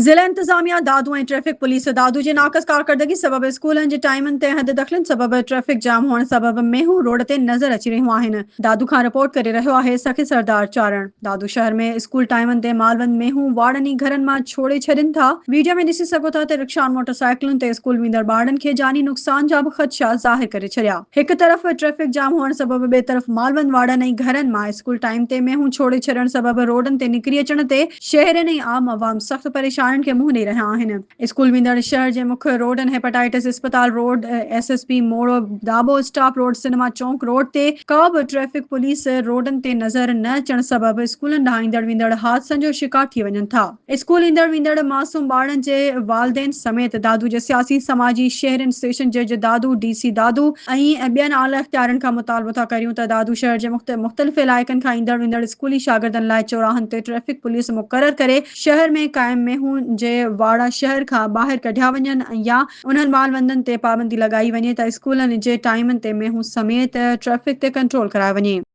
ضلع انتظاميا Dadu ۽ traffic police Dadu جي ناقص ڪارڪردگي سبب اسڪولن جي ٽائيمن تي حد دخلين سبب ٽريفڪ جام هئڻ سبب مينهون روڊ تي نظر اچي رهيون آهن. دادو کان رپورٽ ڪري رهيو آهي سخي سردار چارڻ. دادو شهر ۾ اسڪول ٽائيمن تي مالوند مينهون واڙن ئي گهرن مان ڇوڙي ڇڏين ٿا. ويڊيو ۾ ڏسي سگهو ٿا ته رڪشائن موٽر سائيڪلن تي اسڪول ويندڙ ٻارڙن کي جاني نقصان جا به خدشا ظاهر ڪري ڇڏيا. هڪ طرف ٽريفڪ جام هئڻ سبب ٻئي طرف مالوند واڙن ۽ گهرن مان اسڪول ٽائيم تي مينهون ڇوڙي ڇڏڻ سبب روڊن تي نڪري اچڻ تي شهرين ۽ عام عوام سخت پريشانين کي منهن ڏئي رهيا آهن. اسڪول ويندڙ شهر جي مک روڊن هيپاٽائٽس اسپتال روڊ، ايس ايس پي موڙ، داٻو اسٽاپ روڊ، سئنيما چونڪ روڊ تي ڪا به ٽريفڪ پوليس روڊن تي نظر نه اچڻ سبب اسڪولن ڏانهن ايندڙ ويندڙ حادثن جو شڪار ٿي وڃن ٿا. اسڪول ايندڙ ويندڙ معصوم ٻارڙن جي والدين سميت دادو جي سياسي سماجي شهرين سيشن جج دادو، ڊي سي دادو ۽ ٻين اعليٰ اختيارين کان مطالبو ٿا ڪريون ته دادو شهر جي مختلف علائقن کان ايندڙ ويندڙ اسڪولي شاگردن لاء چوراهن تي ٽريفڪ پوليس مقرر ڪري شهر ۾ قائم مينهون جي واڙا شهر کان ٻاهر ڪڍيا وڃن يا انهن مالوندن تي پابندي لڳائي وڃي ته اسڪولن جي ٽائيمن تي مينهون سميت ٽريفڪ تي ڪنٽرول ڪرايو وڃي.